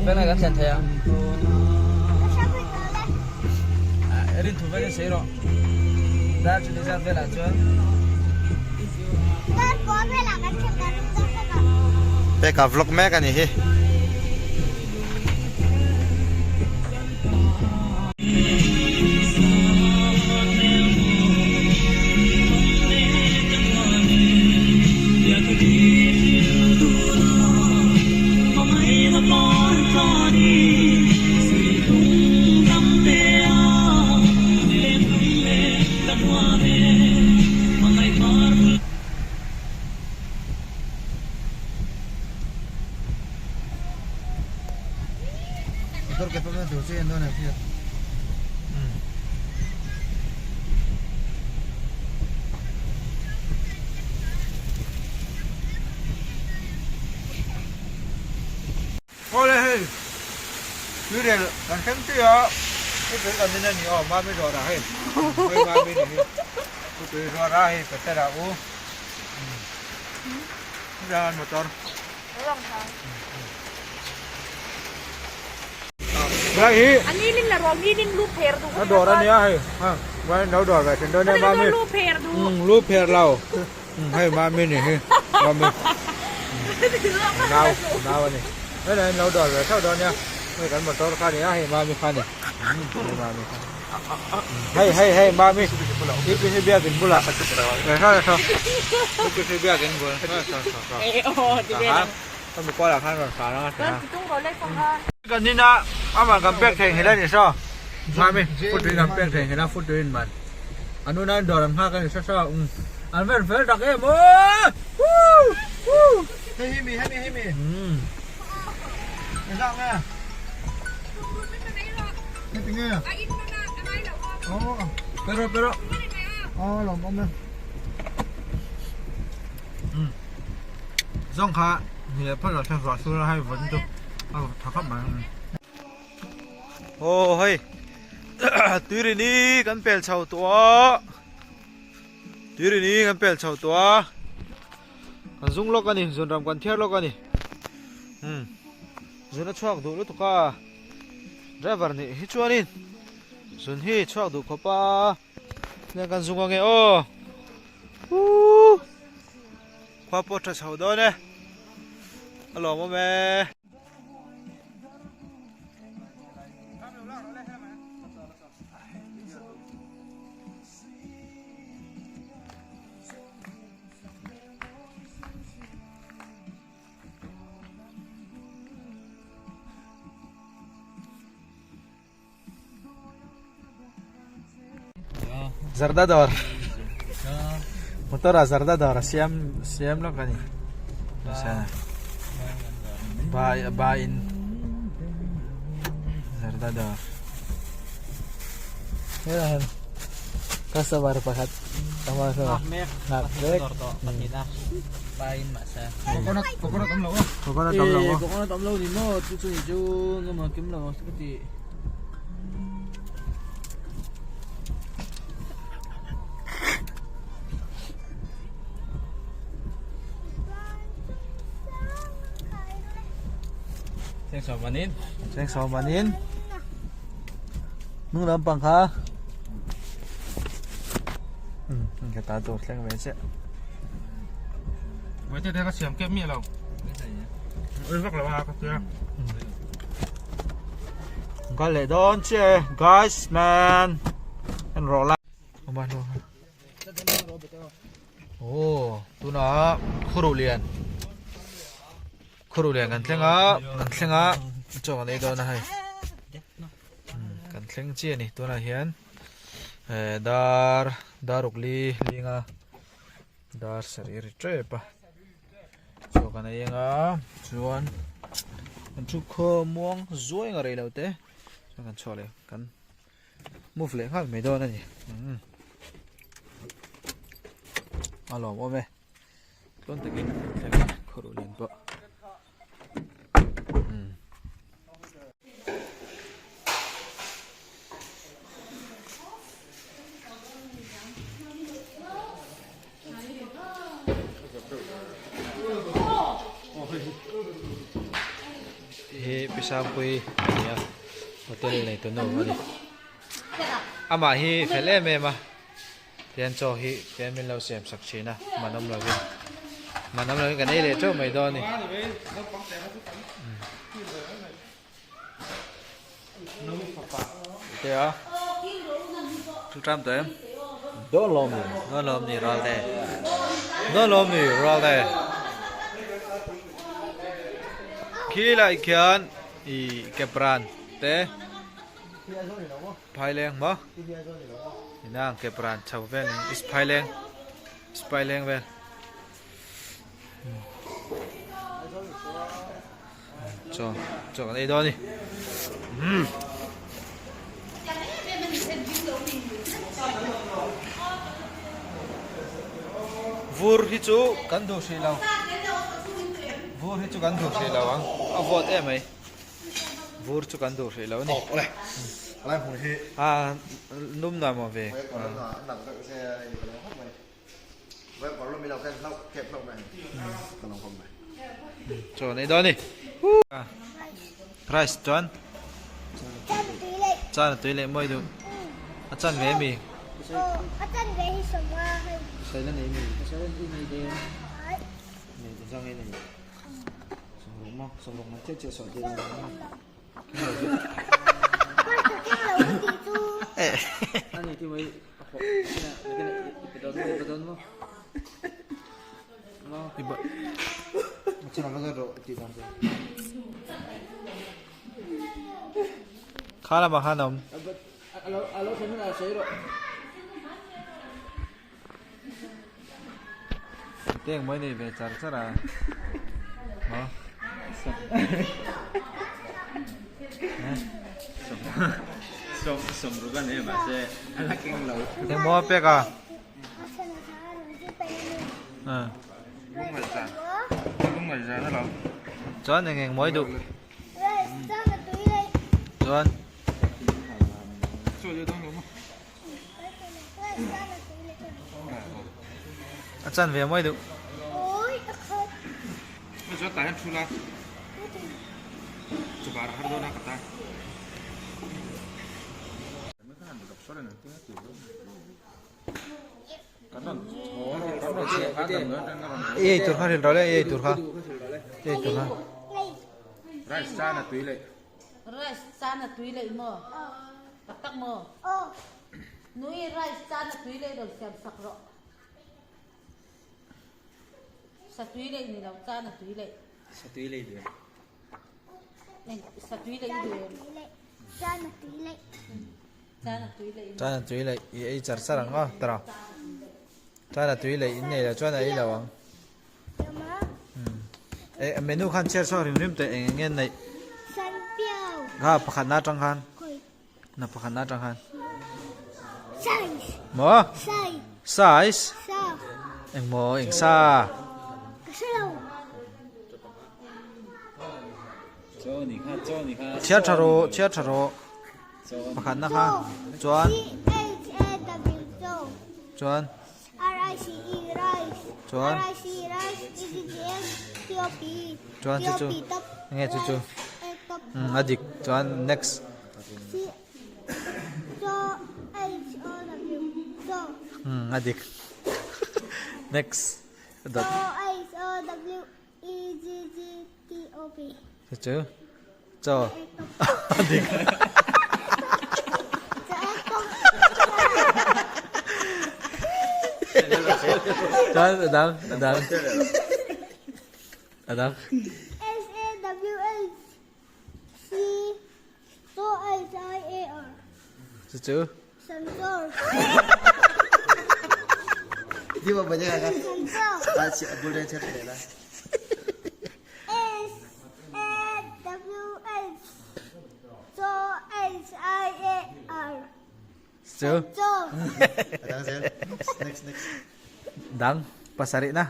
Engtik vel nge kan thlen theih a? Rin thu velin sawi rawh. Dar chu ni zat velah chuan. Peka vlog mek a ni hi. Motor ke pawh tur chu en dawn ang hriat. Awle hei tuirel kan thleng chiah a tui kan in a ni aw mami dawr ah hei hei mami ni hi tui zuar a hei petera u chuan motor. A dawr a nia hei lo dawr ve thin dawn nia mami lu pher lo hei mami ni hi mami nau nau a ni hei lo dawr ve theuh dawn nia hei kan motor kha nia hei mami kha ni mami kha hei hei hei mami EPC biakin bulah EPC biakin bul Hemi kualah khan rawn hran anga hria. Kan in a amah kan pek theih nghilh a ni saw. Mami food in kan pek theih nghilh a food in man. An unau in dawr an nghak a ni saw saw um. An ven fel tak em aw. Woo woo. Hei hi mi hemi hi mi. Um. Engzah nge? Heti nge? Oh, pero pero. Oh, lawm awm e. Zawng kha hne phawt lo thlen ruah sur a hei vawn chu a rawn tha khawp mai. Aw hei tuirini kan pel chho tawh a tuirini kan pel chho tawh a kan zung lawk a ni zunram kan thiar lawk a ni umm zun a chhuak duh lutuk a driver nih hi chuanin zun hi chhuak duh khawp a. Nia kan zung ange aw. Woo! Khua pawh tha chho dawn e. A lawm awm e. Zarda dawr motor ah zarda dawr a siam siam lawk a ni bai bai in zarda dawr helai hian customer pakhat nghak mek Coconut coconut awm lo coconut awm lo coconut awm lo ni maw chu chu ni chu engemaw kim lo ka ti. Cheng sawm manin hnung lampang kha ka ta tur thleng ve chiah. Waiter te ka siam kep miah lo. Ui vak lo a ka tia. Kal leh dawn chiah e guys man en rawh la. Oh tunah khuru lian khuru lian kan thleng a kan thleng a chaw kan ei dawn a hei kan thleng chiah a ni tunah hian eh dar daruk li linga Dar sarih ri tep a chaw kan ei anga chuan kan thu khaw muang zuai anga rei lo te chuan kan chhuak leh kan move leh nghal mai dawn a ni a lawm awm e tlawn takin thleng a khawruh lian pawh. hi Pi Sangpuii a ni a, hotel nei tu nu a ni. Amah hi fel em em a, tihian chaw hi tihian min lo siam sak thin a, man awm lovin man awm lovin kan ei leh teuh mai dawn a ni. Te a thu tram tawh em dawn lawm ni dawn lawm ni ral te dawn lawm ni ral te khi lai khian i kepran te phaileng maw inang kepran chho vel is phaileng is phaileng vel Chaw chaw kan ei dawn a ni. Umm. Vur hi chu kan duh hrih lo. Vur hi chu kan duh hrih lo ang. A vawt em mai. Vur chu kan duh hrih lo a ni. A lum nuam awm ve. Chaw nei dawn ni. Rice chuan chan a tui leh mawi duh. A chan ve mi. A chan ve hi sawma hei. Saila nei mi. Saila i nei de. Nei de zang ei nei. Sawmruk ma sawmruk ma che che saw de. Ani ti mai Kha lamah khan a awm. Teng mai nei ve char char a. Maw? Teng maw pek a? Chuan eng eng mawi duh? Chuan. A chan ve mawi duh. Ei tur kha hrilh rawh le, ei tur kha. Ei tur kha. Rice chan a tui leh. Rice chan a tui leh maw? Tak tak maw? Nui rice chan a tui leh rawn siam sak rawh. Sa tui leh ni lo chan a tui leh. Sa tui leh duh. Sa tui leh duh. Chan a tui leh. Chan a tui leh. Chan a tui leh i ei char char ang aw tara. Chan a tui leh in nei lo chuan a ei lo ang. E menu khan chhiar chhuak rim rim teh eng eng nge neih. Kha pakhat na atang khan. Na pakhat na atang khan. Maw? Size. Eng maw eng sa. Chhiar tha rawh chhiar tha rawh. Pakhat na kha chuan. Chuan. Chuan Chuan chu chu enge chu chu umm a dik chuan next umm a dik next dot chu chu chaw a dik chuan a dang a dang a dang chu chu Chu dang pasarih na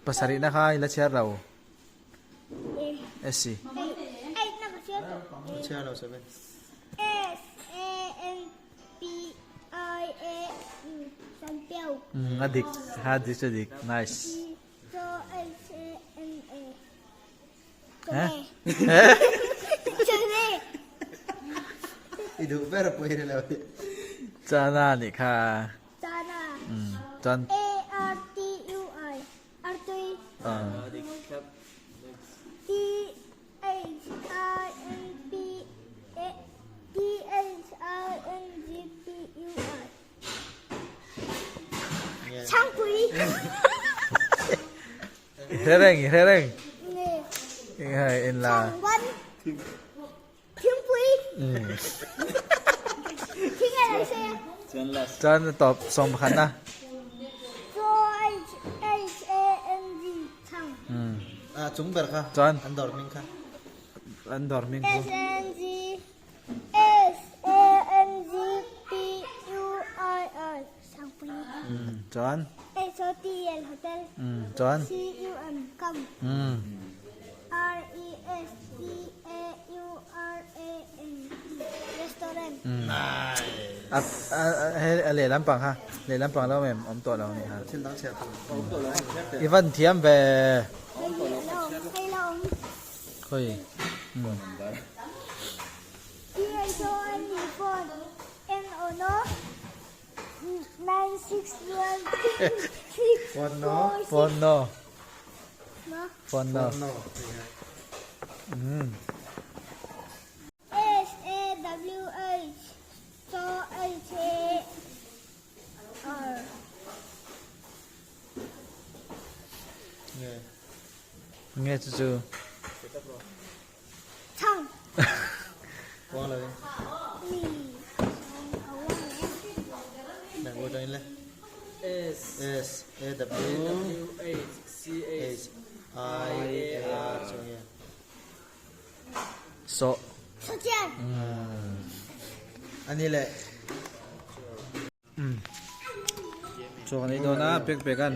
pasarih na kha i la chhiar lo S C a dik a dik chu dik nice. I duh ber pawh i hre lo. Chana nih kha. Chana. Chuan. A R T U I. Artui. T H I N P A T H I N G P U I. Changpui. I hre reng, i hre reng. In la. Changban. Thingpui. Thing a lo se. Chuan tawp sawm pakhat na. H H A N G chang. A chung ber kha. Chuan an dawr hming kha. An dawr hming S N G S A N G P U I I Sangpui. Chuan. H O T L hotel. Chuan. C U M come. R E S T A U R A N T Restaurant. A a lehlam pang kha lehlam pang lo em awm tawh lo nih kha. Thil dang chhiar tur awm tawh lo chhiar teh. I van thiam ve. Hei hi a lo awm hei lo awm. Khawi. T H O N E phone N O no 9 6 1 6 Phone no. 4 Phone no. Phone no. No. S A W H So H A R Nge. Nge chu chu. Chang. Quang lo in. Mi. Nang wo tangin le. S S A W H C H H I A R chung hian. So. So chian. Ani le. Chaw kan ei dawn a pek pek an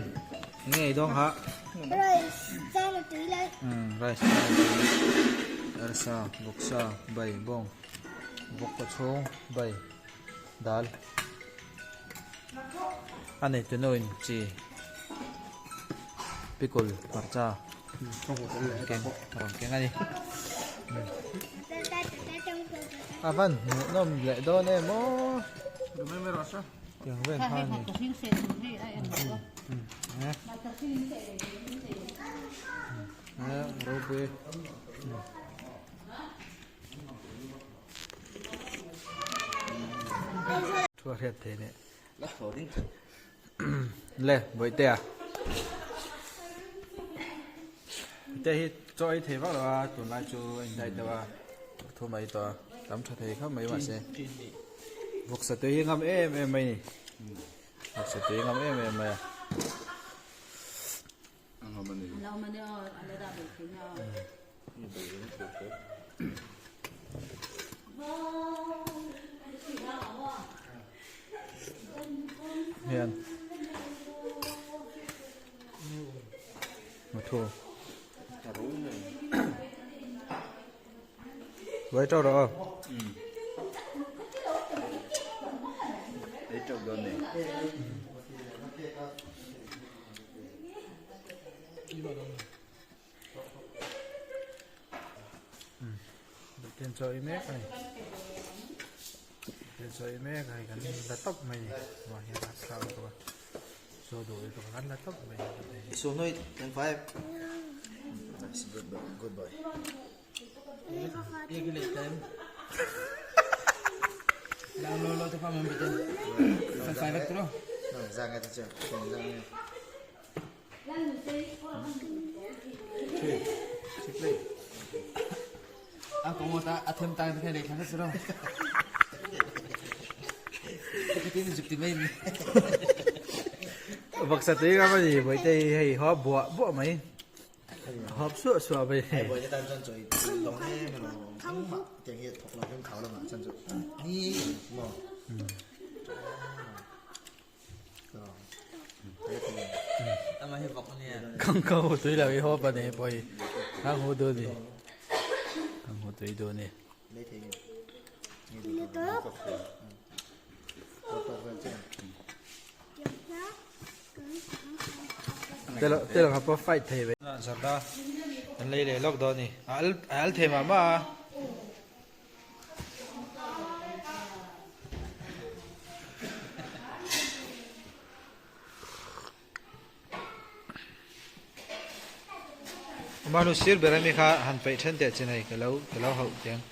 enge ei dawn kha. Rice chan a tui lai. Rice arsa bawksa bai bawng bawk ka chhung bai dal a nei tu nu in chi pickle hmarcha keng rawn keng a ni. A van hmuhnawm leh dawn em aw. Tiang vel kha a ni. Ropui. Thu a hriat thei leh. Le Bawihtea. Bawihtea hi chaw ei thei vak lo a tunlai chu a indai deuh a thu mai tawh a tam tha thei khawp mai mahse vawksa tui hi ngam em em mai ni vawksa tui ngam em em mai a. Hian Mathu Vai trâu rồi không? Lấy trâu rồi này. Tiền chơi mek a ni tiền chơi mek a ni kan la tawp mai ni vang hian a thla bawk a chaw duh lutuk kan la tawp mai ni. Su noi ten five. Nice good boy good boy. Ra ngay cho ra ngay. A kawng ta a them ta thei leh thla siro. Ka tin zuk ti mai ni. Baksa tui ka ni boi te hei hop buah buah mai. Hop suah suah mai. Boi te tan chuan chawi dawng em em lo engmah tiang hi thawk lo hian thau lamah chuan chu ni maw. Kang ka hu tui lo i hop a ni pawh hi kang hu duh ni kang hu tui duh ni. Te lo te lo kha pawh fight thei ve. Zarda. Kan lei leh lawk dawn a ni. A al a al thei mah mah a. Amah nu sir ber ami kha han peih then teh chin hei ka lo ka lo hauh tiang.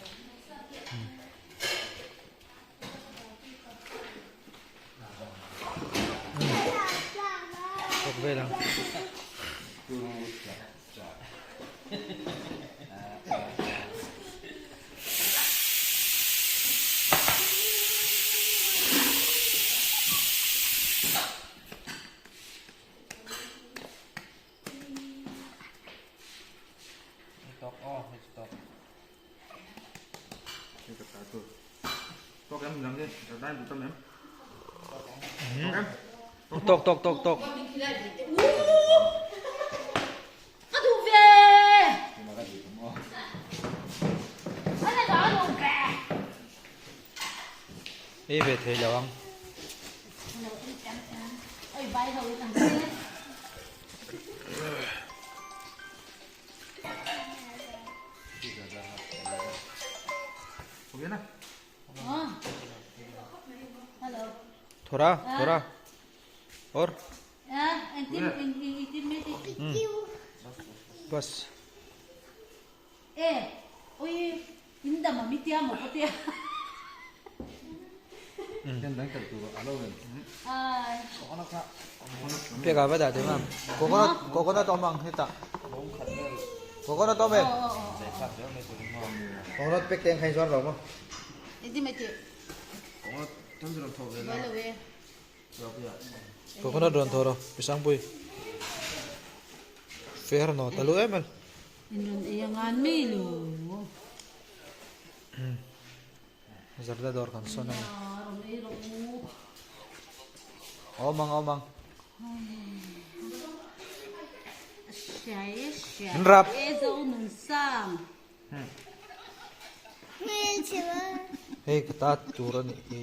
Thawk vel ang. Tawk tawk tawk tawk. Ka duh ve. Ei ve thei lo ang. Thora thora or bas. Peka va dah teh mam. Coconut coconut awm ang hetah. Coconut awm em? Coconut pek te ang kha in zuar lo maw? Coconut rawn thaw rawh Pisangpui. Fair no ta lu em em. Zarda dawr kan sawn a ni. Awm ang awm ang. Min rap. Hei ka ta tur a nih hi.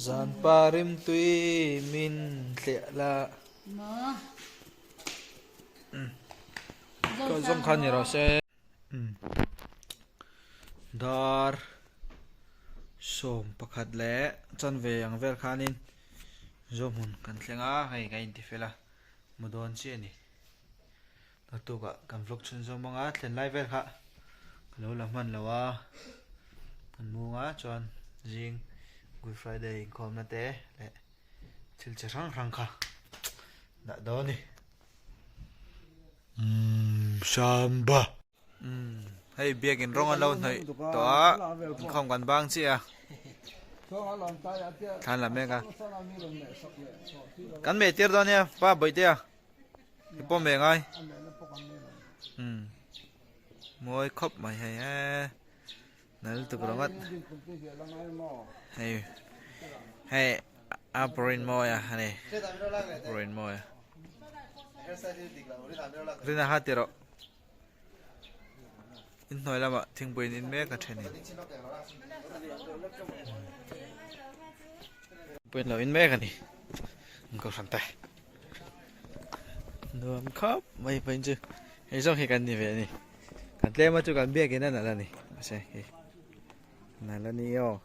Zan pa rimtui min tliah la. Ka zawng kha ni rawh se. Dar 11 leh chanve ang vel khanin Zohmun kan thleng a, hei ka inti fel a, mu dawn chiah a ni. Naktukah kan vlog chhun zawm ang a, thlen lai vel kha ka lo la hman lo a, kan mu ang a chuan zing Good Friday inkhawmna te leh thil chi hrang hrang kha dah dawn a ni. Umm Samba. Umm hei biakin rawng an lo hnawih tawh a inkhawm kan bang chiah a thlan la mek a kan meh tir dawn nia pa bawihtea i pawm ve ngai umm mawi khawp mai hei e nal tuk ringawt hei hei a pawhin mawi a ani pawhin mawi a rina ha ti rawh. Inhnuai lamah thingpui an in mek a then in thingpui an lo in mek a ni an kohhran te nuam khawp mai pawhin chu hei zawng hi kan ni ve a ni kan tlem a chu kan biakin a nalh a ni mahse hei nalh a ni aw.